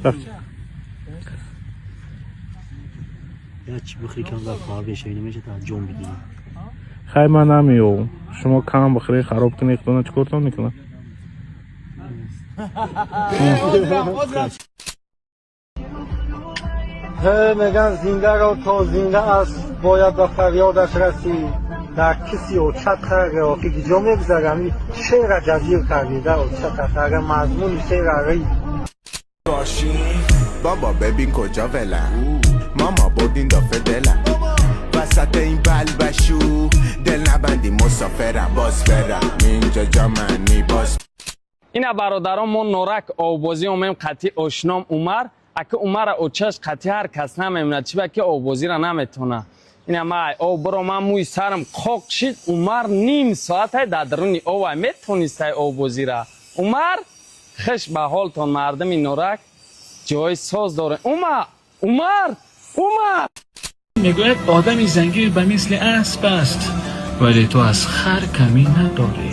Рафт. Я чӣ бихӯри, камтар фарбе шавӣ, намеша та ҷон бигирӣ. Хай, ман намеёвам. Шумо кам бихӯред, хароб кунед, худона чӣ кортон мекунад? Меган зиндаро то зинда аст бояд ба фарёдаш расид. Дар киси очат харе охи гиҷо мегузарам, шеъра ҷазир кардида очат харе мазмуни шеъра ри. بابا ببین کجا ولم، ماما بردین دافه دلم وسط این بلبشو، دل نبندی مسافرم، باز برم اینجا جا منی باز. Ина бародарон, мо Норак оббозӣ омем қатъи ошном Умар. Ака, Умара очаш қатъи ҳар кас намемонад, чиба ки оббозиро наметона. Ина ма ай об биро, ман мӯи сарам қоқ шид. Умар ним соатай дар даруни овай метонистай оббозира. Умар, хеш ба ҳолтон, мардуми Норак ҷои соз дорем. Умар, Умар, Умар! Мегӯяд, одами зангир ба мисли асп аст, вале ту аз хар камӣ надорӣ.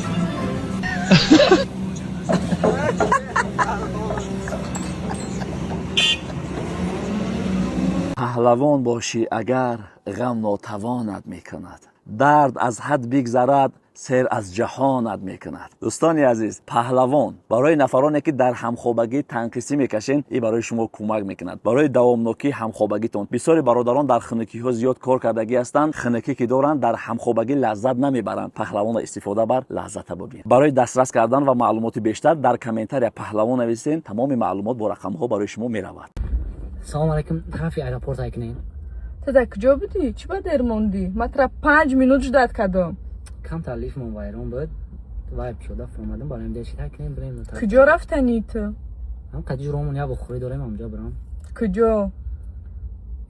Паҳлавон бошӣ агар, ғам нотавонат мекунад, дард аз ҳад бигзарад, сер аз ҷаҳонат мекунад. Дӯстони азиз, паҳлавон барои нафароне, ки дар ҳамхобагӣ танқисӣ мекашен, и барои шумо кӯмак мекунад барои давомнокии ҳамхобагитон. Бисёри бародарон дар хунукиҳо зиёд кор кардагӣ ҳастанд, хунукӣ ки доранд, дар ҳамхобагӣ лаззат намебаранд. Паҳлавонро истифода бар, лаззата бубин. Барои дастрас кардан ва маълумоти бештар дар комментария паҳлавон нависен, тамоми маълумот бо рақамҳо барои шумо меравад. Салом алайкум, тарафи аэропорт айкунем. Ту дар куҷо будӣ? Чӣ ба дер мондӣ? Ман тура 5 минут ждать кардам. Камтар лифтмон вайрон буд, вай пиёда фуромадем, барои дер шид. Айкунем, бирем. Куҷо рафтанӣ ту? Ҳам қати ҷуромон як вохӯрӣ дорем, ҳамҷо бирам. Куҷо?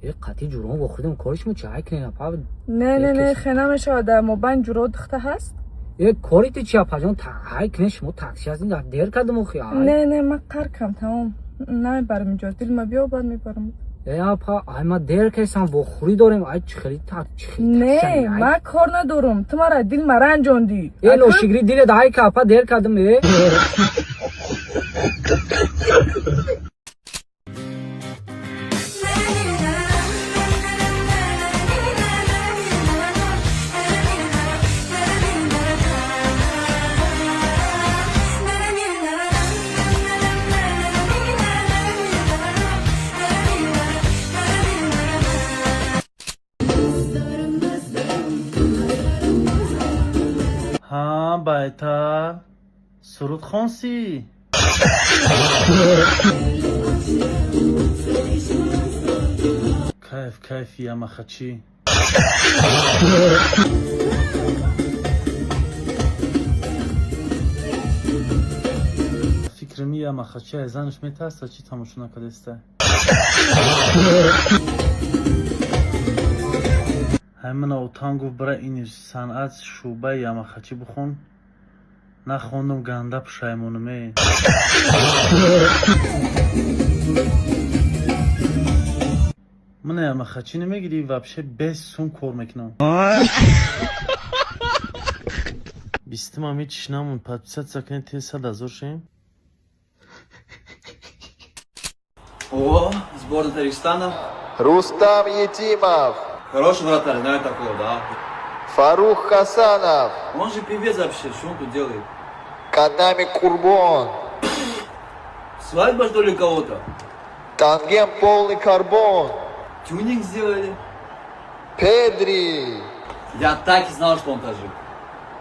Е, қати ҷуром вохӯридем, кори шумо чи, айкунем, апа? Не, не, не, хе намешавад, дар мобайн ҷуро духта ҳаст. Е, кори ту чи, апаҷон, айкунем, шумо такси ҳастин, дер кардем охи. Не, не, ман қаркам, тамом, намебарам инҷо, дилма биё, баъд мебарам. Е, апа, ай, ма дер кардам, вохӯрӣ дорем, ай, чӣ хели чӣ хели? Не, ман кор надорам, ту мара дилма ранҷондӣ. Е, ношигрӣ дилет, айка, апа, дер кардем, е. Ҳа, байтар суруд хонсӣ. Кайф, кайфи ямахачӣ. Фикрами, ямахачи ай занаш метарса, чӣ тамошо накардаста. Ҳамина отан гуфт, бира ини санъат шӯъбаи ямахачӣ бихон, нахондум, ганда пушаймонуме. Мана ямахачӣ намегирӣ, вообще без сум кор мекунам. Бистумам ҳичиш намонд, подписаться кунед, тез 100 000 шем. О, сборная Таджикистана. Рустам Етимов. Хороший вратарь, знаю такого, да. Фарух Хасанов. Он же певец вообще, что он тут делает? Кадами Курбон. Свадьба, что ли, кого-то? Танген полный карбон. Тюнинг сделали? Педри. Я так и знал, что он таджик.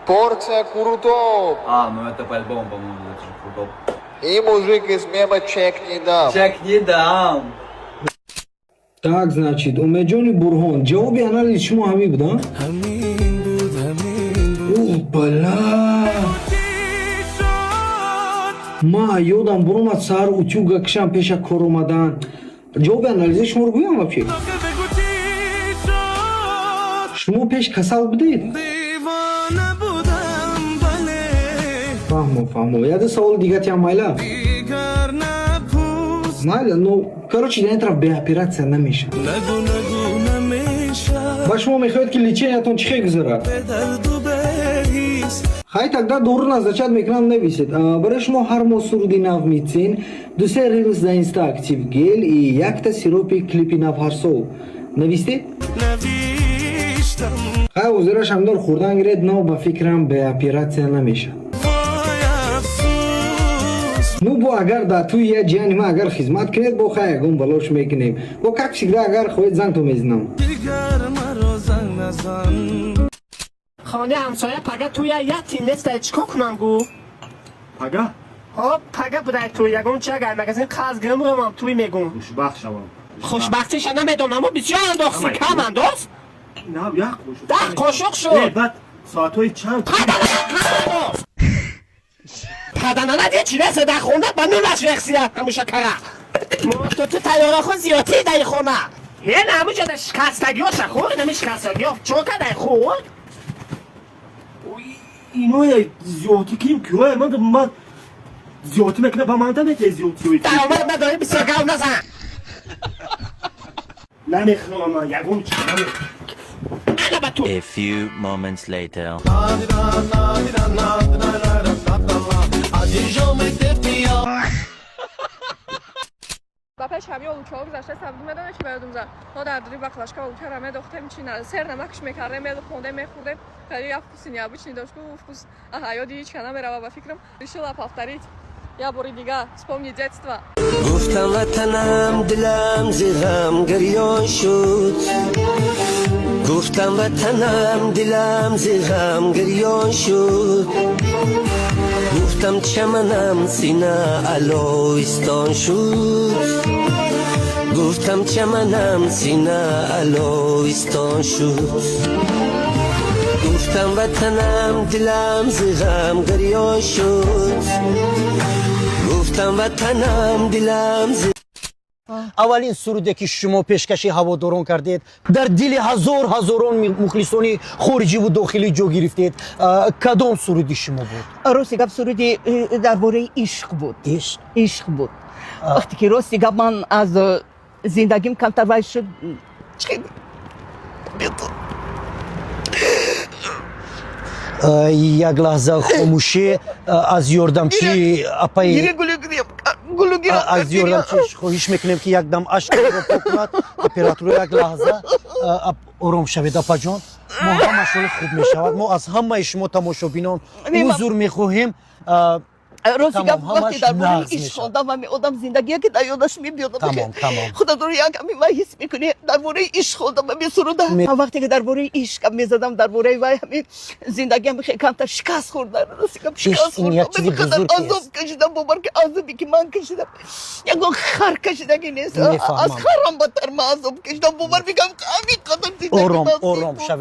Порция Курутоп. А, ну это по-альбому, по-моему, это же Крутоп. И мужик из мема чек не дам. Чек не дам. Так, значит, Умеджони Бурҳон, ҷавоби анализи шумо ҳамин буд, а? О, бала, ма ёдам буромад, саҳар утюга кишам пеша кор омадан. Ҷавоби анализи шуморо гӯям, вообще шумо пеш касал будед? Фаҳмо, фаҳмо. Яде саволи дигатиам, майла, майла. Ну, короче, дар ин тараф бе оператсия намешавад. Ва шумо мехоҳед, ки лечениятон чӣ хел гузарад? Хай, тогда дору назначать мекунам, нависед. Барои шумо ҳар моҳ суруди нав митсин, дусе рилс за инста, актив гел и якта сиропи клипи нав ҳар сол. Навистед? Хай, ҳозираш ҳамдор хӯрдан гиред, но ба фикрам бе оператсия намешавад. Ну, бо агар дар тӯи я ҷияни ман агар хизмат кунед, бо хай, ягон балош мекунем. Бо, как всегда, агар хоҳед, зангто мезанам. Хонаи ҳамсоя пага туя ятим нестай, чӣ кор кунам гу? Пага? Ҳо, пага будай туй, ягон чи агар магазин қарз гирам, равам туй мегум. Хушбахт шавам. Хушбахтиша намедонам, бисёр андохси, кам андоз. На, як қошуқ. 10 қошуқ шуд. Баъд соатҳои чанд? Паданана ди чи неста дар хона, ба нулаш рехсия ҳамуша кара. Ту тайёрахо зиёдтӣ дар хона. Ен ҳамуҷа да шикастагиёша хӯр, нами шикастагиё чо кадай хӯр? Иное зиёдтӣ ким киёе? Ман зиёдтӣ мекунам, ба ман дамете зиёдтиёи. Даромад надорӣ, бисёр гав назан. Намехӯрам ман ягон чи. A few moments later. Ба пеш ҳами олучаҳо гузашта сабди, медонед, чи ба ёдум зад? Мо дар дури баклажка олучара медохтем, чи сер намакш мекардем, мелухондем, мехӯрдем. Хеле як вкуси необычный дошт, ку вкус ёди ҳеч ка намерава ба фикрам. Решила повторить я бори дига, вспомнить детство. Гуфтам ватанам, дилам зи ғам гирён шуд. Гуфтам ватанам, дилам зи ғам гирён шуд. Гуфтам чаманам, сина аловистон шуд. Гуфтам чаманам, сина аловистон шуд. Гуфтам ватанам, дилам зи ғам гирён шуд. Гуфтам ватанам, дилам зи Аввалин суруде ки шумо пешкаши ҳаводорон кардед, дар дили ҳазор ҳазорон мухлисони хориҷиву дохилӣ ҷо гирифтед, кадом суруди шумо буд? Рости гап, суруди дар бораи ишқ буд. Ишқ? Ишқ буд. Вақте ки, рости гап, ман аз зиндагим камтар вай шуд. Чӣ Як лаҳза хомӯшӣ. Аз ёрдамчи апаи, аз ёрдамчи хоҳиш мекунем, ки якдам ашкро пок кунад. Операторо, як лаҳза ором шавед, апаҷон. Мо ҳамаш ҳоли хуб мешавад. Мо аз ҳамаи шумо тамошобинон узр мехоҳем. Рости гап, вақте дар бораи ишқ хондам, ҳами одам зиндагие ки дар ёдаш мебиёд. Тамом, тамом. Худодор, як ҳами ман ҳис мекунӣ, дар бораи ишқ хондам ҳами суруда. Вақте ки дар бораи ишқ гап мезадам, дар бораи вай, ҳами зиндагиам хеле камтар шикаст хӯрда. Рости гап, шикаст хӯрдам, азоб кашидам. Бовар ки, азобе ки ман кашидам, ягон хар кашидагӣ нест. Аз харам бадтар ман азоб кашидам. Бовар мекунам, ҳамин қадар. Ором, ором шавед.